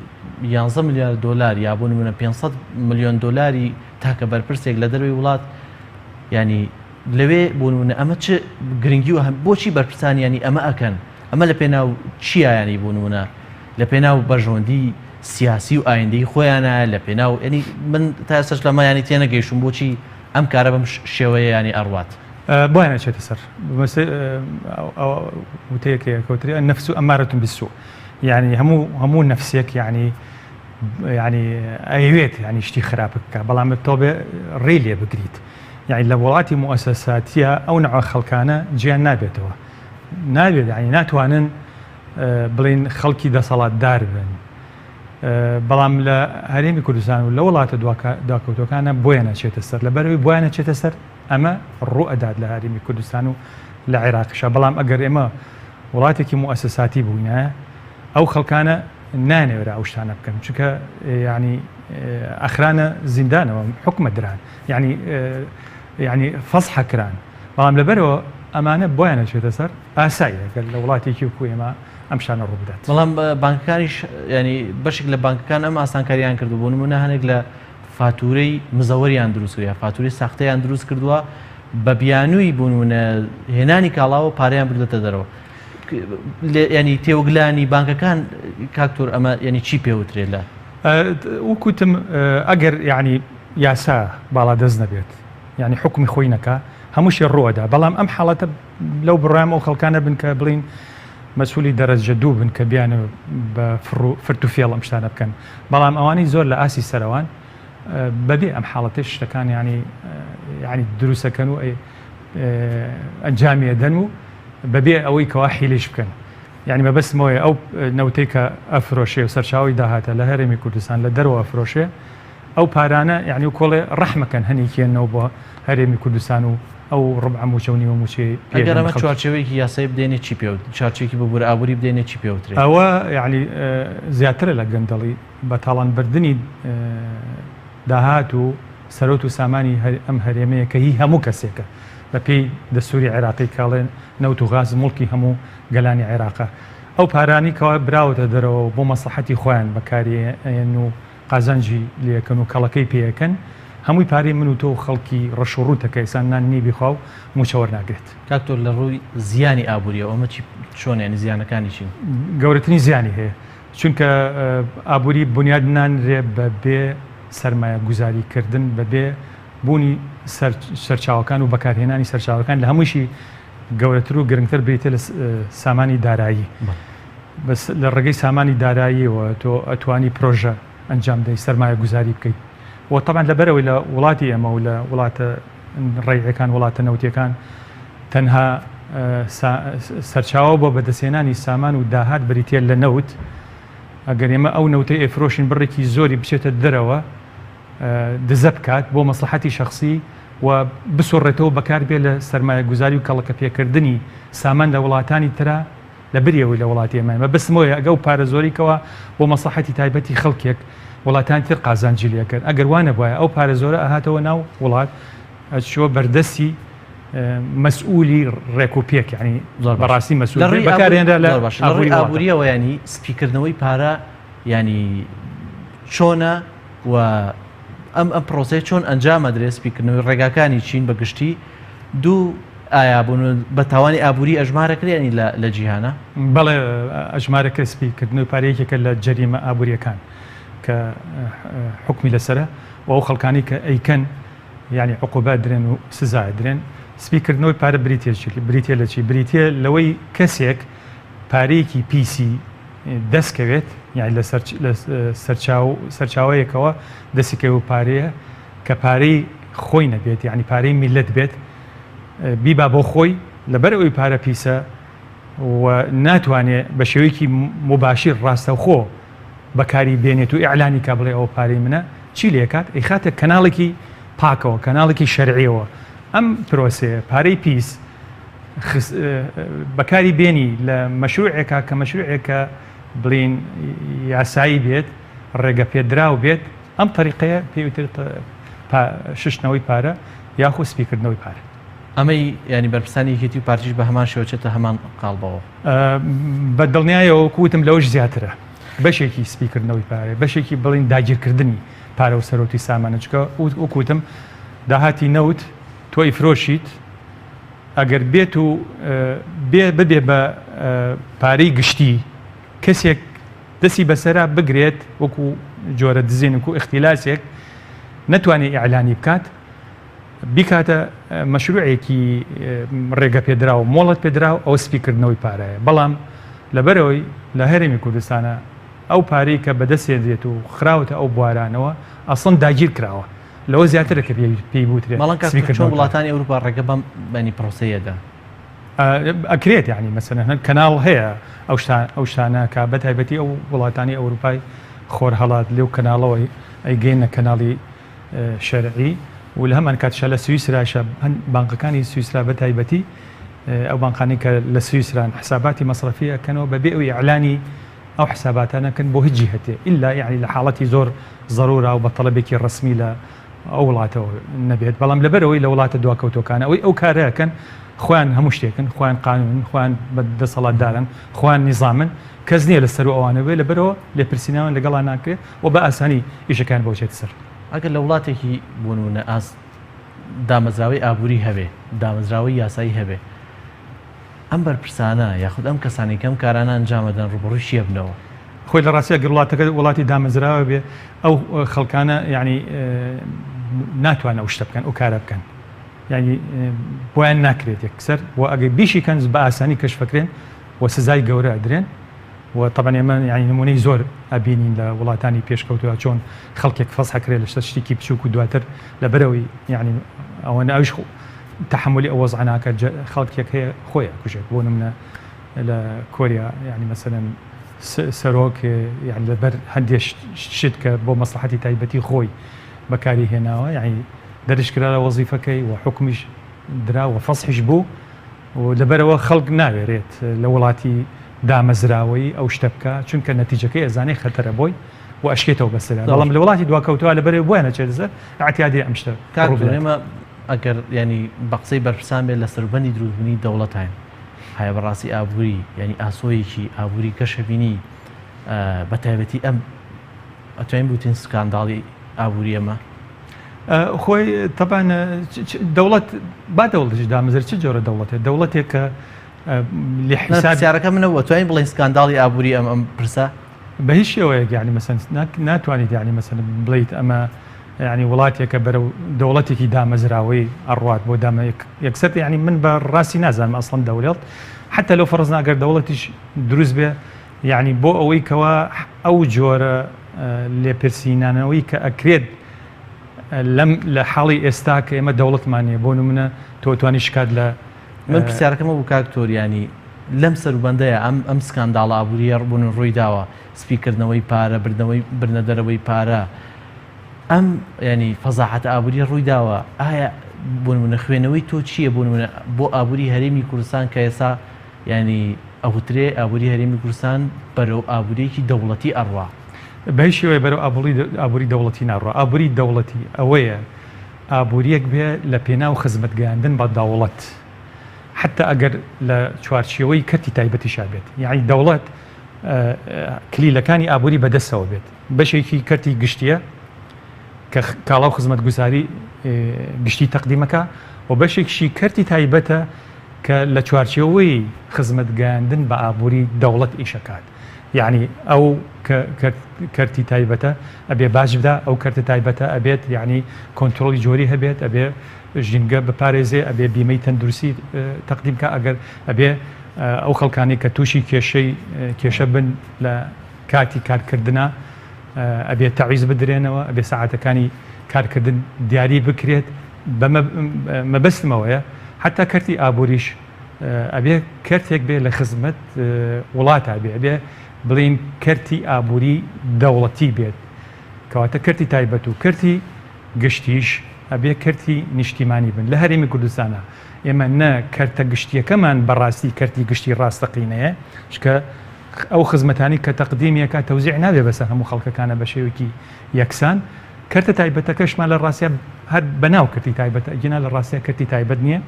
یانزە ملیار دۆلار یا بۆ نمونە 500 ملیۆن دۆلاری تاکە بەرپرسێک لە دەروی وڵات ینی لەوێ بۆ نمونە ئەمە چ گرنگی و بۆچی بەرپرسان ینی ئەمە ئەکەن ئەمە لە پێناو چیە یانی بۆ نمونە لە پێناو بەرژەوەندی سیاسی و ئایندەی خۆیانە لە پێناو ینی من تا ئێستاش لەمە ینی تێنەگەیشتوم بۆچی ئەم کارە بەم شێوەیە ینی ئەڕوات. بۆیان ئەچێتە سەر وتەیەک هەیە کەوترێ النفس امارە بالسوء یعنی هەموو هەموو نەفسێک یعنی یعنی ئەیەوێت یعنی شتی خراپ بکە بەڵام تۆ بێ ڕێی لێ بگریت یعنی لە وڵاتی موئەسەساتیە ئەو نەوە خەڵکانە جیان نابێتەوە نابێت یانی ناتوانن بڵین خەڵکی دەسەڵاتدار بن بەڵام لە هەرێمی کوردستان و لە وڵاتە دواکەوتەکانە بۆیان نەچێتە سەر لە بەرەوەی بۆیان نەچێتە سەر ئەمە ڕوو ئەدات لە هەرێمی کوردستان و لە عێراقیشە بەڵام ئەگەر ئێمە وڵاتێکی موئەسەساتی بووینە ئەو خەڵکانە نانێورا ئەو شتانە بکەن چونکە ینی ئەخرانە زیندانەوە حکومە دران ینی ینی فەزحە کران بەڵام لەبەرئەوە ئەمانە بۆیان ئەچێتە سەر ئاساییە گەر لە وڵاتێکی وەکو ئێمە ئەم شتانە ڕوو بدات. بەڵام بانکەکانیش یانی بەشێک لە بانکەکان ئەم ئاسانکاریان کردو بۆ نمونە هەنێک لە فاتورەی مزەوەریان دروست کردوە فاتورەی ساختەیان دروست کردووە بە بیانووی بۆ نمونە هێنانی کاڵاوە پارەیان بردێتە دەرەوە ینی تێوەگلانی بانکەکان کاکتۆر ئەمە ینی چی پێوترێ لە وەکوتم ئەگەر یعنی یاسا باڵادەست نەبێت یعنی حکومی خۆی نەکا هەموو شێ ڕووەدا بەڵام ئەم حاڵەتە لەو بڕیام ئەو خەڵکانە بن کە بڵین مەسولی دەرەجە دوو بن کە بیانە بە فرت و فێڵ ئەم شتانە بکەن بەڵام ئەوانەی زۆر لە ئاستی سەرەوان بەبێ ئەم حاڵەتەی شتەکان ینی ینی دروستەکەن و ئەنجامی ئەدەن و بەبێ ئەوەی کەوا حیلیش بکەن یعنی مەبەستمەوەی ئەو نەوتەی کە ئەفرۆشێ و سەرچاوی داهاتە لە هەرێمی کوردستان لە دەرەوە ئەفرۆشێ ئەو پارانە یعنی و کۆڵێ ڕەحمەکەن هەنێکیەنەوە بۆ هەرێمی کوردستان و ئەو ڕبع موچە و نیوە موچەی پێ ئەگەر دەن ئەمە خەڵکی. چوارچێوەیەکی یاسایی بدەینێ چی پێ چارچێکی ببورە ئابووری بدەینێ چی پێ وترێ؟ ئەوە یعنی زیاترە لە گەندەڵی بە تاڵان بردنی داهات و سەرۆت و سامانی ئەم هەرێمەیە کە هی هەموو کەسێکە بە پێی دەستوری عێراقی کاڵێ نەوت و غاز موڵکی هەموو گەلانی عێراقە ئەو پارانی کەوا براوەتە دەرەوە و بۆ مەسڵەحەتی خۆیان بەکاری ئەیەن و قازانجی لێکەن و کەڵەکەی پێ ئەکەن هەمووی پارەی من و تۆ و خەڵکی ڕەش و ڕووتە کە ئێستا نان نیە بیخوا و مووچە وەرناگرێت. کاک تۆ لە ڕووی زیانی ئابووریەوە ئەمە چی چۆنە یانی زیانەکانی چین؟ گەورەترین زیانی هەیە چونکە ئابووری بونیاد نانرێ بە بێ سەرمایە گوزاری کردن بە بێ بوونی سەرچاوەکان و بەکارهێنانی سەرچاوەکان لە هەمووشی گەورەتر و گرنگتر بریتە لە سامانی دارایی. بەس لە ڕێگەی سامانی داراییەوە تۆ ئەتوانی پرۆژە ئەنجام دەی سەرمایە گوزاری بکەیت و تەبعەن لەبەرئەوەی لە وڵاتی ئێمە و لە وڵاتە ڕەیعەکان وڵاتە نەوتیەکان تەنها سەرچاوە بۆ بەدەستهێنانی سامان و داهات بریتە لە نەوت ئەگەر ئێمە ئەو نەوتەی ئەیفرۆشین بڕێکی زۆری بچێتە دەرەوە دزە بکات بۆ مەسڵەحەتی شەخسی و بسوڕێتەوە بەکاربێ لە سەرمایەگوزاری و کەڵەکە پێکردنی سامان لە وڵاتانی ترا لە بری ئەوەی لە وڵاتی ئێمە مەبەستم ئەوەیە ئەگە ئەو پارە زۆرەی کەوا بۆ مەسڵەحەتی تایبەتی خەڵکێک وڵاتانی تر قازانجی لێ ئەکەن ئەگەر وا نەبوایە ئەو پارە زۆرە ئەهاتەوە ناو وڵات ئەچووە بەردەستی مەسئولی ڕێک و پێک یعنی زۆر باشە. بەڕاستی مەسئول لە ڕووی ئابووری بەکارهێنرا لە زۆر باشە. لە ڕووی ئابووری وڵاتە. ئابووریەوە یانی سپیکردنەوەی پارە یانی چۆنە و ئەم ئەم پرۆسەیە چۆن ئەنجام ئەدرێ سپیکردنەوەی ڕێگاکانی چین بە گشتی دوو ئایا بوون بە تاوانی ئابووری ئەژمارەکرێ یانی لە لە جیهانا؟ بەڵێ ئەژمارەکرێ سپی کردنەوەی پارە یەکێکە لە جەریمە ئابووریەکان کە حوکمی لەسەرە و ئەو خەڵکانەی کە ئەیکەن یانی عقوبە ئەدرێن و سزا ئەدرێن سپی کردنەوەی پارە بریتیە چی بریتیە لە چی بریتیە لەوەی کەسێک پارەیەکی پیسی دەست کەوێت یانی لە سەرچاو سەرچاوەیەکەوە دەستی کەوێ و پارەیە کە پارەی خۆی نەبێت یانی پارەی میلەت بێت بیبا بۆ خۆی لەبەر ئەوی پارە پیسە و ناتوانێ بە شێوەیەکی مباشیر ڕاستەوخۆ بەکاری بێنێت و ئیعلانی کا بڵێ ئەوە پارەی منە چی لێکات ئەیخاتە کەناڵێکی پاکەوە کەناڵێکی شەرعیەوە ئەم پرۆسەیە پارەی پیس بەکاری بێنی لە مەشروعێکا کە مەشروعێکە بڵین یاسایی بێت ڕێگە پێدراو بێت ئەم تەریقەیە پێی وترێت ششتنەوەی پارە یاخود سپیکردنەوەی پارە. ئەمەی یانی بەرپرسانی یەکێتی و پارتیش بە هەمان شێوە چێتە هەمان قاڵبەوە؟ بە دڵنیایەوە وەکو وتم لەوەش زیاترە. بەشێکی سپیکردنەوەی پارەیە، بەشێکی بڵێین داگیرکردنی پارە و سەرۆتی سامانە، چونکە وەکو وتم داهاتی نەوت تۆ ئەیفرۆشیت ئەگەر بێت و بێ ببێ بە پارەی گشتی کەسێک دەستی بەسەرا بگرێت وەکو جۆرە دزینک و ئیختیلاسێک نەتوانێت ئیعلانی بکات بیکاتە مەشروعێکی ڕێگە پێدراو مۆڵەت پێدراو ئەوە سپیکردنەوەی پارەیە بەڵام لەبەرەوەی لە هەرێمی کوردستانە ئەو پارەی کە بەدەستێنرێت و خراوەتە ئەو بوارانەوە ئەسڵەن داگیر کراوە لەوە زیاترە کە پێی بوترێت بەڵام کاک چۆن وڵاتانی ئەوروپا ڕێگە بەم بەنی پرۆسەیەدا ئەکرێت یانی مەسەلەن هەر کەناڵ هەیە ئەو شتا ئەو شتانە کە بە تایبەتی ئەو وڵاتانی ئەوروپای خۆرهەڵات لەو کەناڵەوە ئەیگەینە کەناڵی شەرعی و لە هەمان کاتیشا لە سویسراشە هەن بانقەکانی سویسرا بە تایبەتی ئەو بانقانەی کە لە سویسران حساباتی مەسرەفی ئەکەنەوە بەبێ ئەو ئیعلانی ئەو حساباتانە کەن بۆ هیچ جیهەتێ ئیلا یانی لە حاڵەتی زۆر زەرورا و بە تەڵەبێکی ڕەسمی لە ئەو وڵاتەوە نەبێت، بەڵام لەبەرئەوەی لە وڵاتە دواکەوتووەکان ئەوەی ئەو کارە ئەکەن خۆیان هەموو شتێکن، خۆیان قانوونن، خۆیان بە دەسەڵاتدارن، خۆیان نیزامن، کەس نییە لە سەروو ئەوانەوە بێ، لەبەرئەوە لێپرسینەوەیان لەگەڵا ناکرێ و بە ئاسانی ئیشەکەیان بۆ چێتە سەر. ئەگەر لە وڵاتێکی بۆ نموونە ئاست دامەزراوەی ئابووری هەبێ، دامەزراوەی یاسایی هەبێ، ئەم بەرپرسانە یاخود ئەم کەسانەی کە ئەم کارانە ئەنجام ئەدەن ڕووبەڕووی چی ئەبنەوە؟ خۆی لە ڕاستیا گەر وڵاتەکە وڵاتی دامەزراوە بێ ئەو خەڵکانە یانی ناتوانن ئەو شتە بکەن ئەو کارە بکەن یانی بۆیان ناکرێت یەکسەر و ئەگەر بیشی کەن بە ئاسانی کەشفەکرێن و سزای گەورە ئەدرێن و تەبعەن ئێمە یانی نمونەی زۆر ئەبینین لە وڵاتانی پێشکەوتوە چۆن خەڵکێک فەزح ئەکرێت لە شتێکی بچووک و دواتر لەبەرەوەی یانی ئەوەنە ئەویش تەحەمولی ئەو وەزعە ناکات خەڵکێک هەیە خۆی ئەکوژێت بۆ نمونە لە کۆریا یانی مەسەلەن سەرۆک یانی لەبەر هەندێ شت کە بۆ مەسڵەحەتی تایبەتی خۆی بەکاری هێناوە یانی دەرش کرا لە وەزیفەکەی و حوکمیش درا و فەزحیش بوو و لەبەرەوە خەڵک ناوێرێت لە وڵاتی دامەزراوەیی ئەو شتە بکا چونکە نەتیجەکەی ئەزانێ خەتەرە بۆی و ئەشکێتەوە بەسەرا بەڵام لە وڵاتی دواکەوتوە لەبەرەوەی بۆیان ئەچێتە سەر ئەعتیادی ئەم شتە کاک ڕوو بدات. ئێمە ئەگەر یانی بە قسەی بەرپرسان بێت لە سەروبەندی دروستبوونی دەوڵەتاین ئایا بەڕاستی ئابووری یانی ئاسۆیەکی ئابووری گەشەبینی بە تایبەتی ئەم ئەتوانین بوتین سکانداڵی ئابووری ئەمە؟ خۆی تەبان دەوڵەت با دەوڵەتیش دامەزرێت چ جۆرە دەوڵەتێک دەوڵەتێک کە لە حیساب پرسیارەکە منەوە توانین بڵێین سکانداڵی ئابووری ئەم ئەم پرسە؟ بە هیچ شێوەیەک یانی مەسەن ناتوانیت یانی مەسەن بڵیت ئەمە یانی وڵاتێکە بەرەو دەوڵەتێکی دامەزراوەی ئەڕوات بۆ دامە یەکسەر یانی من بە ڕاستی نازانم ئەسڵەن دەوڵەت حتا لەو فەرز ناگەر دەوڵەتیش دروست بێ یانی بۆ ئەوەی کەوا ئەو جۆرە لێپرسینانەوەی کە ئەکرێت لەم لە حاڵی ئێستا کە ئێمە دەوڵەتمان نیە بۆ نمونە تۆ توانی شکات لە من پرسیارەکەم ئەوە بوو کاک تۆر یانی لەم سەروبەندەیە ئەم ئەم سکانداڵە ئابوورییە بوون ڕووی داوە سپیکردنەوەی پارە بردنەوەی بردنە دەرەوەی پارە ئەم ینی فەزاحەتە ئابووریە ڕووی داوە ئایا بۆ نمونە خوێنەوەی تۆ چییە بۆ نمونە بۆ ئابووری هەرێمی کوردستان کە ئێستا ینی ئەوترێ ئابووری هەرێمی کوردستان بەرەو ئابووریەکی دەوڵەتی ئەڕوا. بە هیچ شێوەیەک بەرەو ئابووری دەوڵەتی ناڕوا. ئابووری دەوڵەتی ئەوەیە ئابووریەک بێ لە پێناو خزمەت گەیاندن بە دەوڵەت حەتتا ئەگەر لە چوارچێوەی کەرتی تایبەتیشا بێت. یەعنی دەوڵەت کلیلەکانی ئابووری بەدەستەوە بێت. بەشێکی کەرتی گشتیە کە کاڵا و خزمەتگوزاری گشتی تەقدیمەکا و بەشێکیشی کەرتی تایبەتە کە لە چوارچێوەی خزمەت گەیاندن بە ئابووری دەوڵەت ئیش ئەکات. یەعنی ئەو کەرتی تایبەتە ئەبێ باج بدا، ئەو کەرتە تایبەتە ئەبێت یەعنی کۆنترۆڵی جۆری هەبێت، ئەبێ ژینگە بپارێزێ، ئەبێ بیمەی تەندروستی تەقدیم کا، ئەگەر ئەبێ ئەو خەڵکانەی کە تووشی کێشەی کێشە بن لە کاتی کارکردنا ئەبێ تەعویز بدرێنەوە، ئەبێ سەعاتەکانی کارکردن دیاری بکرێت. بەمە مەبەستم ئەوەیە حەتا کەرتی ئابووریش ئەبێ کەرتێک بێ لە خزمەت وڵاتا بێ، ئەبێ بڵێین کەرتی ئابووری دەوڵەتی بێت، کەواتە کەرتی تایبەت و کەرتی گشتیش ئەبێ کەرتی نیشتیمانی بن. لە هەرێمی کوردستانا ئێمە نە کەرتە گشتییەکەمان بەڕاستی کەرتی گشتی ڕاستەقینەیە، چونکە ئەو خزمەتانەی کە تەقدیمی ئەکا تەوزیع نابێ بەسەر هەموو خەڵکەکانا بە شێوەیەکی یەکسان. کەرتە تایبەتەکەشمان لە ڕاستیا هەر بە ناو کەرتی تایبەتە، ئەگینا لە ڕاستیا کەرتی تایبەت نییە،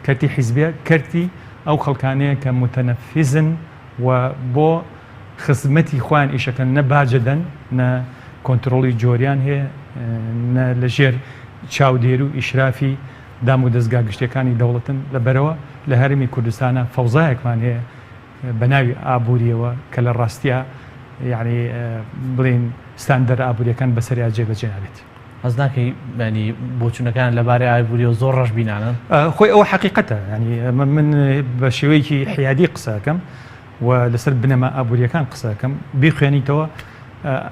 کەرتی حیزبیە، کەرتی ئەو خەڵکانەیە کە موتەنەفیزن و بۆ خزمەتی خۆیان ئیشەکەن، نە باج ئەدەن، نە کۆنترۆڵی جۆریان هەیە، نە لە ژێر چاودێری و ئیشرافی دام و دەزگا گشتیەکانی دەوڵەتن. لەبەرئەوە لە هەرێمی کوردستانا فەوزایەکمان هەیە بە ناوی ئابووریەوە کە لە ڕاستیا یانی بڵێین ستاندەرە ئابووریەکان بەسەریا جێبەجێ نابێت. هەست ناکەی یانی بۆچوونەکان لەبارەی ئابووریەوە زۆر ڕەشبینانەن؟ خۆی ئەوە حەقیقەتە یانی من بە شێوەیەکی حیادی قسە ئەکەم و لەسەر بنەما ئابووریەکان قسە ئەکەم، بیخوێنیتەوە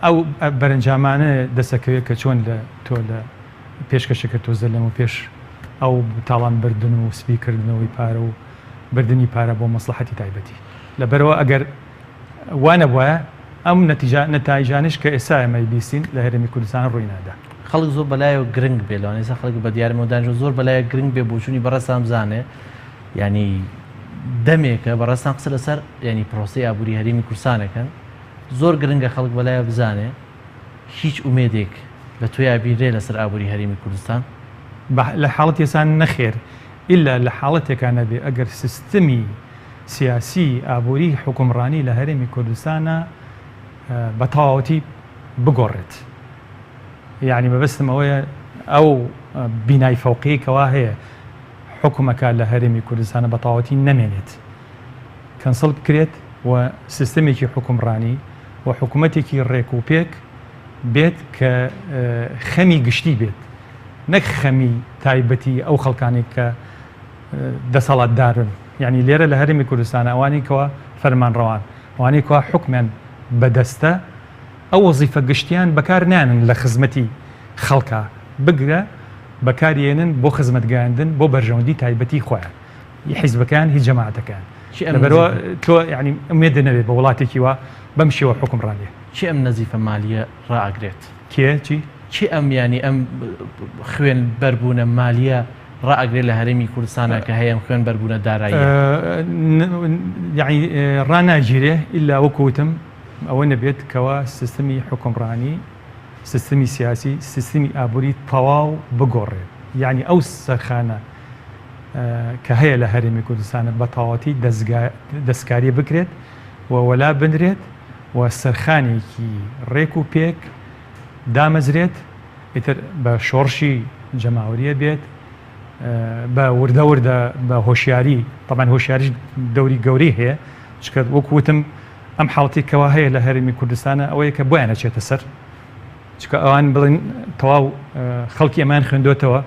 ئەو بەرەنجامانە دەسەکەوێت کە چۆن لە تۆ لە پێشکەشە کرد تۆزە لەمە پێش ئەو تاڵان بردن و سپیکردنەوەی پارە و بردنی پارە بۆ مەسڵەحەتی تایبەتی. لەبەرئەوە ئەگەر وا نەبوایە ئەم نەتیجە نەتایجانەش کە ئێستا ئێمە ئەیبیستین لە هەرێمی کوردستان ڕووی نادا. خەڵک زۆر بەلایەوە گرنگ بێ لەوانەیە ئێستا خەڵک بە دیارمەوە دانیشتوە زۆر بەلایە گرنگ بێ بۆچوونی بەڕێزتان بزانێ یانی دەمێکە بەڕێزتان قسە لەسەر یانی پرۆسەی ئابووری هەرێمی کوردستانەکەن زۆر گرنگە خەڵک بەلایە بزانێ هیچ ئومێدێک لە تۆیا بینرێ لەسەر ئابووری هەرێمی کوردستان؟ لە حاڵەتی ئێستا نەخێر، ئیلا لە حاڵەتێکا نەبێ ئەگەر سیستمی سیاسی ئابووری حوکمڕانی لە هەرێمی کوردستانا بە تەواوەتی بگۆڕێت. یانی مەبەستم ئەوەیە ئەو بینای فەوقیەی کەوا هەیە حوکم ئەکا لە هەرێمی کوردستانا بە تەواوەتی نەمێنێت. کەنسڵ بکرێت و سیستمێکی حوکمڕانی و حکوومەتێکی ڕێک و پێک بێت کە خەمی گشتی بێت نەک خەمی تایبەتی ئەو خەڵکانەی کە دەسەڵاتدارن یعنی لێرە لە هەرێمی کوردستان ئەوانەی کەوا فەرمانڕەوان ئەوانەی کەوا حکومیان بەدەستە ئەو وەزیفە گشتیان بەکار نانن لە خزمەتی خەڵکا بگرە بەکاریێنن بۆ خزمەتگەیاندن بۆ بەرژەوەندی تایبەتی خۆیان هی حیزبەکەیان هی جەماعەتەکەیان لەبەرئەوە تۆ یعنی ئومێدت نەبێ بە وڵاتێکی وا بەم شێوە حوکمڕانیە. کێ ئەم نەزیفە مالیە ڕائەگرێت؟ کێ چی؟ کێ ئەم یانی ئەم خوێن بەربوونە مالیە ڕائەگرێت لە هەرێمی کوردستانا کە هەیە ئەم خوێن بەربوونە داراییە؟ یعنی ڕاناگیرێ ئیلا وەکو وتم ئەوە نەبێت کەوا سیستمی حوکمڕانی سیستمی سیاسی سیستمی ئابووری تەواو بگۆڕێت یعنی ئەو سەرخانە کە هەیە لە هەرێمی کوردستانە بە تەواوەتی دەستکاری بکرێت و وەلا بنرێت و سەرخانێکی ڕێک و پێک دامەزرێت ئیتر بە شۆڕشی جەماوریە بێت بە وردە وردە بە هۆشیاری طبعا هۆشیاریش دەوری گەورەی هەیە چکە وەکو وتم ئەم حاڵەتی کەوا هەیە لە هەرێمی کوردستانە ئەوەیە کە بۆیان ئەچێتە سەر چکە ئەوان بڵێن تەواو خەڵکی ئەمان خوێندۆتەوە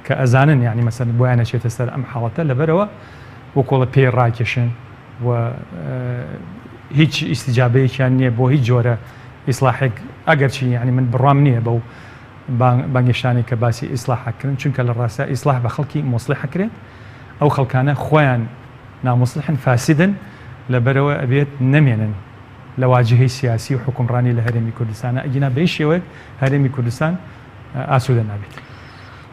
کە ئەزانن یانی مەسەلەن بۆیان ئەچێتە سەر ئەم حاڵەتە لەبەرئەوە وەکۆڵە پێی ڕاکێشن و هیچ ئیستیجابەیەکیان نییە بۆ هیچ جۆرە ئیسلاحێک ئەگەرچی یعنی من بڕوام نییە بەو بانگێشتانەی کە باسی ئیسلاحەکردن چونکە لە ڕاستە ئیسلاح بە خەڵکی مۆسلحەکرێت ئەو خەڵکانە خۆیان ناموسلحن فاسدن لەبەرەوە ئەبێت نەمێنن لە واجهەی سیاسی و حکومڕانی لە هەرێمی کوردستانە ئەگینا بە هیچ شێوەیەک هەرێمی کوردستان ئاسوودە نابێت.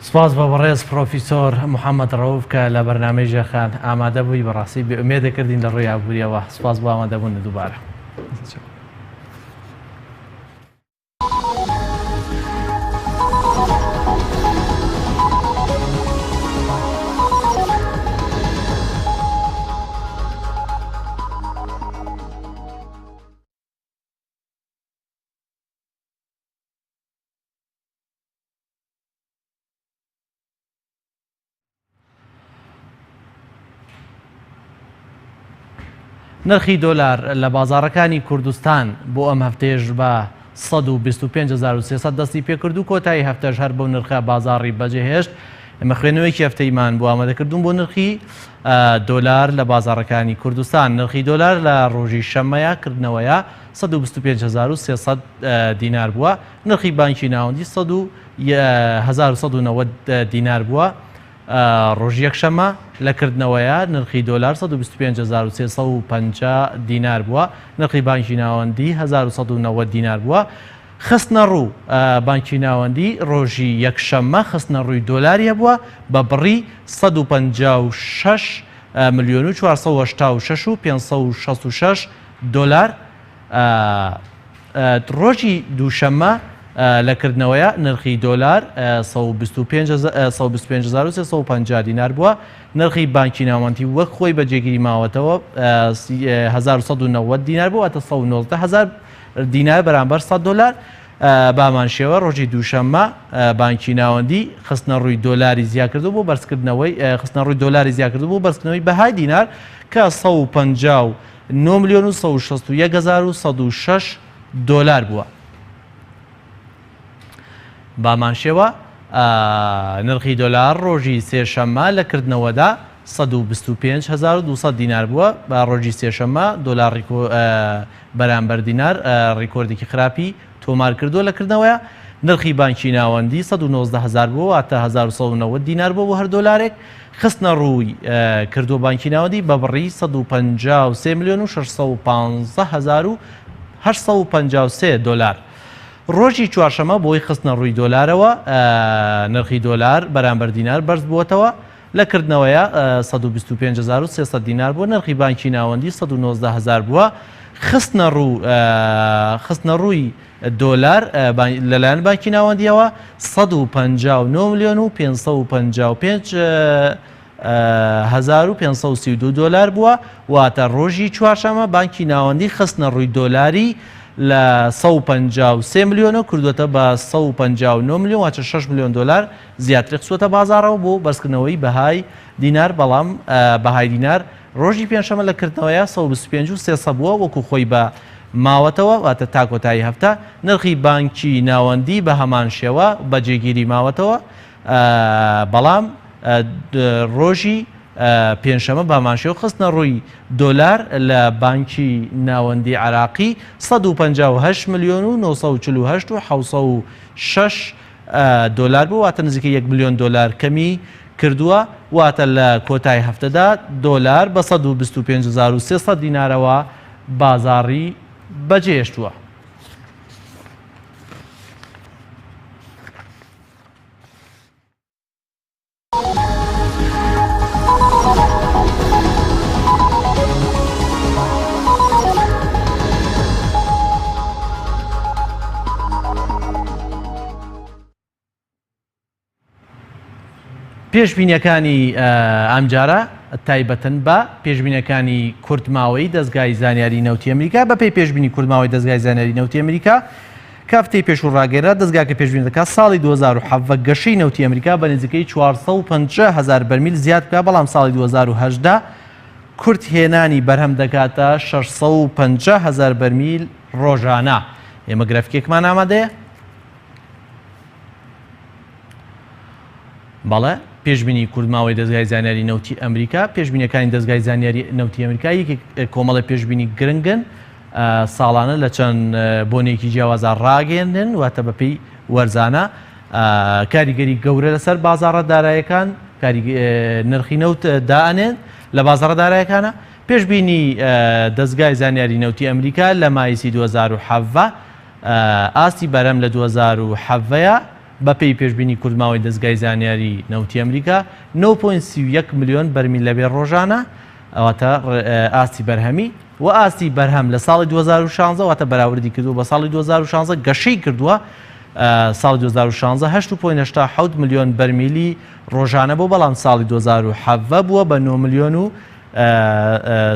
سپاس بۆ بەڕێز پڕۆفیسۆر محەمەد ڕەوف کە لە بەرنامەی ژێرخان ئامادە بووی، بەڕاستی بێ ئومێدە کردین لە ڕووی ئابووریەوە، سپاس بۆ ئامادەبوونت دووبارە. نرخی دۆلار لە بازاڕەکانی کوردستان بۆ ئەم هەفتەیەش بە 125300 دەستی پێکرد و کۆتایی هەفتەش هەر بەو نرخە بازاڕی بەجێهێشت. ئێمە خوێندنەوەیەکی هەفتەیمان بۆ ئامادەکردوون بۆ نرخی دۆلار لە بازاڕەکانی کوردستان. نرخی دۆلار لە ڕۆژی شەممەیە کردنەوەیە 125300 دینار بووە. نرخی بانکی ناوەندی 1190 دینار بووە. ڕۆژی یەکشەممە لە کردنەوەیە نرخی دۆلار 125350 دینار بووە، نرخی بانکی ناوەندی 1190 دینار بووە. خستنەڕوو، بانکی ناوەندی ڕۆژی یەکشەممە خستنەڕووی دۆلاری هەبووە بە بڕی 156 ملیۆن و 486 و 566 دۆلار. ڕۆژی دووشەممە لە کردنەوەیە نرخی دۆلار 125350 دینار بووە، نرخی بانکی ناوەندی وەک خۆی بە جێگیری ماوەتەوە 1190 دینار بووە، واتە 119 هەزار دینار بەرامبەر 100 دۆلار. بەهەمان شێوە ڕۆژی دووشەممە بانکی ناوەندی خستنەڕووی دۆلاری زیاکردو بۆ بەرزکردنەوەی خستنەڕووی دۆلاری زیاکردو بۆ بەرزکردنەوەی بەهای دینار کە 159 ملیۆن و 161 هەزار و 106 دۆلار بووە. بامان شێوە نرخی دۆلار ڕۆژی سێشەممە لە کردنەوەدا 125200 دینار بووە بە ڕۆژی سێشەممە دۆلار بەرامبەر دینار ڕیکۆردێکی خراپی تۆمار کردووە لە کردنەوەیە نرخی بانکی ناوەندی 119 هەزار بووە واتە 1190 دینار بووە بۆ هەر دۆلارێک خستنە ڕووی کردووە بانکی ناوەندی بە بڕی 153 ملیۆن و 615 هەزار و 853 دۆلار. ڕۆژی چوارشەمە بۆی خستنە ڕووی دۆلارەوە نرخی دۆلار بەرامبەر دینار بەرز بووەتەوە لە کردنەوەیە 125300 دینار بووە نرخی بانکی ناوەندی 119 هەزار بووە. خستنە ڕوو خستنە ڕووی دۆلار لەلایەن بانکی ناوەندیەوە 159 ملیۆن و 555 1532 دۆلار بووە، واتە ڕۆژی چوارشەممە بانکی ناوەندی خستنە ڕووی دۆلاری لە 153 ملیۆنەوە کردووەتە بە 159 ملیۆن واتە 6 ملیۆن دۆلار زیاتری خستووەتە بازاڕەوە بۆ بەرزکردنەوەی بەهای دینار، بەڵام بەهای دینار ڕۆژی پێنجشەممە لە کردنەوەیا 125 و 300 بووە وەکو خۆی بە ماوەتەوە واتە تا کۆتایی هەفتە نرخی بانکی ناوەندی بە هەمان شێوە بە جێگیری ماوەتەوە بەڵام ڕۆژی پێنجشەمە بامانشێو خستنە ڕووی دۆلار لە بانکی ناوەندی عراقی 158 ملیۆن و 948 و 706 دۆلار بوو واتە نزیکە 1 ملیۆن دۆلار کەمی کردووە واتە لە کۆتای هەفتەدا دۆلار بە 125300 دینارەوە بازاڕی بەجێهێشتووە. پێشبینیەکانی ئەمجارە تایبەتن بە پێشبینەکانی کورتماوەی دەستگای زانیاری نەوتی ئەمریکا بەپێی پێشبینی کورتماوەی دەستگای زانیاری نەوتی ئەمریکا کە هەفتەی پێشوو ڕاگەیەنرا، دەزگاکە پێشبینی دەکات ساڵی 2017 گەشەی نەوتی ئەمریکا بە نزیکەی 450 هەزار بەرمیل زیاد بکات، بەڵام ساڵی 2018 کورت هێنانی بەرهەم دەکاتە 650 هەزار بەرمیل ڕۆژانە. ئێمە گرافیکێکمان ئامادەیە. بەڵێ، پێشبینی کورتماوەی دەزگای زانیاری نەوتی ئەمریکا، پێشبینیەکانی دەزگای زانیاری نەوتی ئەمریکا یەکێک کۆمەڵی پێشبینی گرنگن ساڵانە لە چەند بۆنێکی جیاوازا ڕاگەیەندن واتە بەپێی وەرزانە کاریگەری گەورە لەسەر بازاڕە دارایەکان نرخی نەوت دائەنێن لە بازاڕە دارایەکانە پێشبینی دەزگای زانیاری نەوتی ئەمریکا لە مایسی 2017 ئاستی بەرهەم لە 2017 بەپێی پێشبینی کورتماوەی دەزگای زانیاری نەوتی ئەمریکا، 9.31 ملیۆن بەرمیل لەبێ ڕۆژانە، واتە ئاستی بەرهەمی، و ئاستی بەرهەم لە ساڵی 2016 واتە بەراوردی کردووە بە ساڵی 2016 گەشەی کردووە، ساڵی 2016 8.87 ملیۆن بەرمیلی ڕۆژانە بوو، بەڵام ساڵی 2017 بووە بە 9 ملیۆن و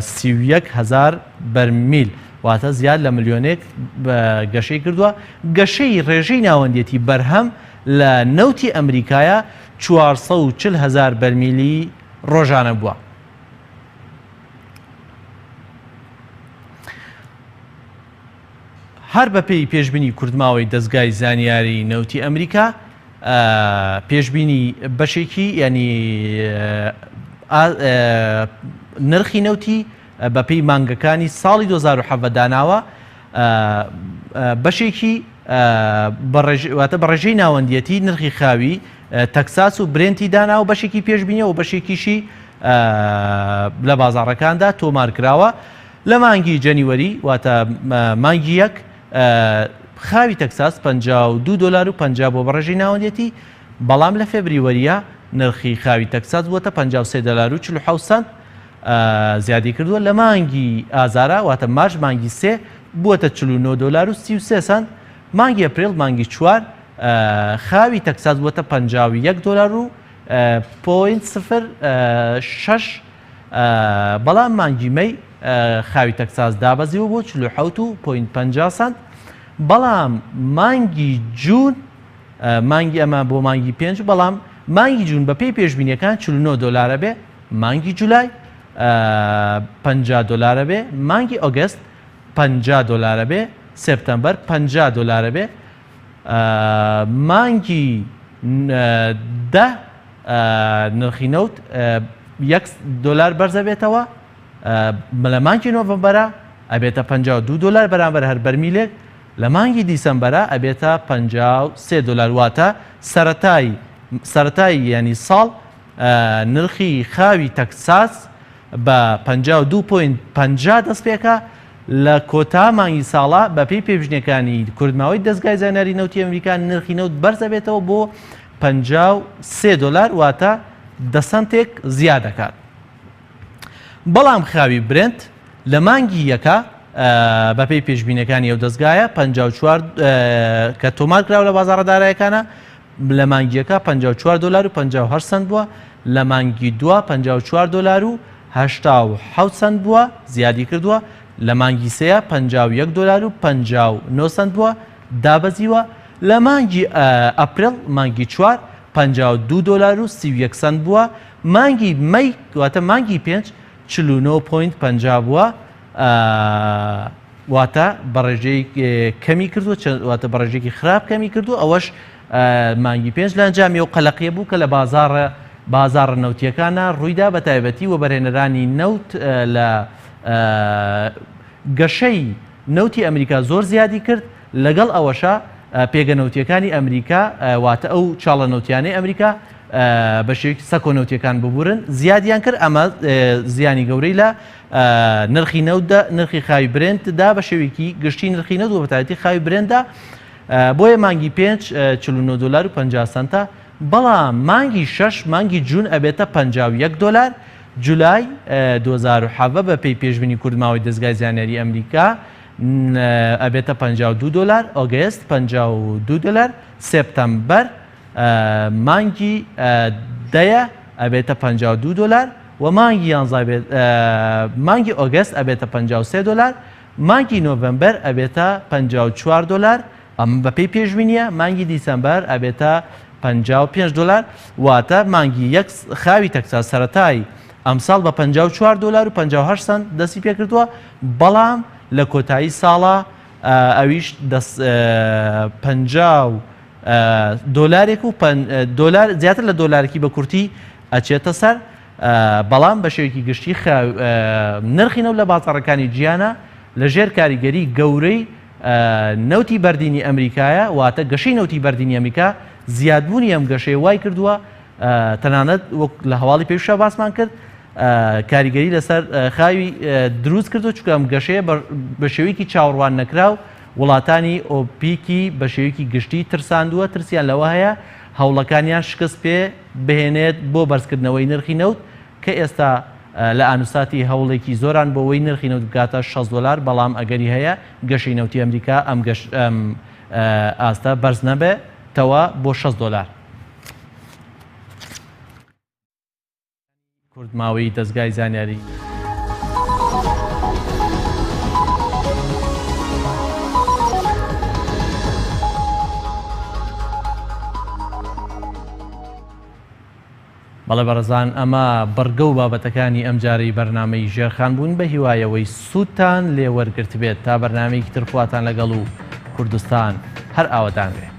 31 هەزار بەرمیل، واتە زیاد لە ملیۆنێک گەشەی کردووە، گەشەی ڕێژەی ناوەندیەتی بەرهەم لە نەوتی ئەمریکایە 440 هەزار بەرمیلی ڕۆژانە بووە. هەر بەپێی پێشبینی کورتماوەی دەزگای زانیاری نەوتی ئەمریکا، پێشبینی بەشێکی یانی نرخی نەوتی بەپێی مانگەکانی ساڵی 2017 داناوە بەشێکی واتە بە ڕێژەی ناوەندیەتی نرخی خاوی تەکساس و برێنتی داناوە بەشێکی پێشبینیە و بەشێکیشی لە بازاڕەکاندا تۆمار کراوە لە مانگی جەنیوەری واتە مانگی یەک خاوی تەکساس 52 دلار و 50 بۆ بە ڕێژەی ناوەندێتی بەڵام لە فێبریوەریە نرخی خاوی تەکساس بووەتە 53 دلار و 47 سەنت زیادی کردووە لە مانگی ئازارا واتە مارچ مانگی سێ بووەتە 49 دلار و 33 سەنت مانگی ئەپریل مانگی چوار خاوی تەکساس بووەتە 51 دلار و point سفر شەش بەڵام مانگی مەی خاوی تەکساس دابەزیوە بۆ 47 و point 50 سەنت بەڵام مانگی جوون مانگی ئەمە بۆ مانگی پێنج بەڵام مانگی جوون بەپێی پێشبینیەکان 49 دلارە بێ مانگی جولای 50 دلارە بێ مانگی ئۆگەست 50 دلارە بێ سێپتەمبەر 50 دلارە بێ مانگی دە نرخی نەوت یەک دۆلار بەرزەبێتەوە لە مانگی نۆڤەمبەرە ئەبێتە 52 دۆلار بەرامبەر هەر بەرمیلێک لە مانگی دیسەمبەرە ئەبێتە 53 دۆلار واتە سەرەتای سەرەتای ینی ساڵ نرخی خاوی تەکساس بە 52.50 دەست پێکا لە کۆتا مانگی ساڵا بەپێی پێشبینیەکانی کورتماوەی دەزگای زانیاری نەوتی ئەمریکا نرخی نەوت بەرز ئەبێتەوە بۆ 53 دۆلار واتە دە سەنتێک زیاد دەکات. بەڵام خاوی برێنت لە مانگی یەکا بەپێی پێشبینەکانی ئەو دەزگایە 54 کە تۆمار کراوە لە بازاڕە دارایەکانە لە مانگی یەکا 54 دۆلار و 58 سەنت بووە لە مانگی دوا 54 دۆلار و 87 سەنت بووە زیادی کردووە لە مانگی سێیا 51 دۆلار و 59 سەنت بووە دابەزیوە لە مانگی ئەپرێڵ مانگی چوار 52 دۆلار و 31 سەنت بووە مانگی مەی واتە مانگی پێنج 49 point 50 بووە واتە بە ڕێژەی کەمی کردووە واتە بە ڕێژێکی خراپ کەمی کردو ئەوەش مانگی پێنج لە ئەنجامی ئەو قەلەقیە بوو کە لە بازاڕە بازاڕە نەوتیەکانە ڕوویدا بە تایبەتی وەبەرهێنەرانی نەوت لە گەشەی نەوتی ئەمریکا زۆر زیادی کرد لەگەڵ ئەوەشا پێگە نەوتیەکانی ئەمریکا واتە ئەو چاڵە نەوتیانەی ئەمریکا بە شێوەیەکی سەکۆ نەوتیەکان ببورن زیادیان کرد ئەمە زیانی گەورەی لە نرخی نەوتدا نرخی خاوی برێنت دا بە شێوەیەکی گشتی نرخی نەوت و بەتایبەتی خاوی برێنتدا بۆیە مانگی پێنج 49 دلار و 50 سەنتە بەڵام مانگی شەش مانگی جوون ئەبێتە 51 دلار جولای 2017 بە پێی پێشبینی کورتماوەی دەزگای زانیاری ئەمریکا ئەبێتە 52 دلار ئۆگەست 52 دلار سێپتەمبەر مانگی دەیە ئەبێتە 52 دلار و مانگی یانزە مانگی ئۆگەست ئەبێتە 53 دلار مانگی نۆڤەمبەر ئەبێتە 54 دلار ئەم بەپێی پێشبینیە مانگی دیسەمبەر ئەبێتە 55 دلار واتە مانگی یەک خاوی تەکساس سەرەتای ئەمساڵ بە 54 دلار و 58 سەنت دەستی پێکردووە بەڵام لە کۆتایی ساڵە ئەویش 50 دۆلارێک و دۆلار زیاتر لە دۆلارێکی بە کورتی ئەچێتە سەر بەڵام بە شێوەیەکی گشتی نرخی نەوت لە بازاڕەکانی جیهانە لە ژێر کاریگەری گەورەی نەوتی بەردینی ئەمریکایە واتە گەشەی نەوتی بەردینی ئەمریکا زیادبوونی ئەم گەشەیە وای کردووە تەنانەت وەک لە هەواڵی پێشا باسمان کرد کاریگەری لەسەر خاوی دروست کردو چونکە ئەم گەشەیە بە شێوەیەکی چاوەڕوان نەکراو وڵاتانی ئۆپیکی بە شێوەیەکی گشتی ترساندووە، ترسیان لەوە هەیە هەوڵەکانیان شکست پێ بهێنێت بۆ بەرزکردنەوەی نرخی نەوت کە ئێستا لە ئانوساتی هەوڵێکی زۆران بۆ ئەوەی نرخی نەوت بگاتە 60 دۆلار، بەڵام ئەگەری هەیە گەشەی نەوتی ئەمریکا ئەم ئاستە بەرز نەبێتەوە بۆ 60 دۆلار. کورتماوەی دەزگای زانیاری. بەڵێ بەڕێزان ئەمە بڕگە و بابەتەکانی ئەمجارەی بەرنامەی ژێرخان بوون بە هیوایەوەی سوودتان لێ وەرگرتبێت تا بەرنامەیەکی تر خواتان لەگەڵ و کوردستان هەر ئاوەدان بێ.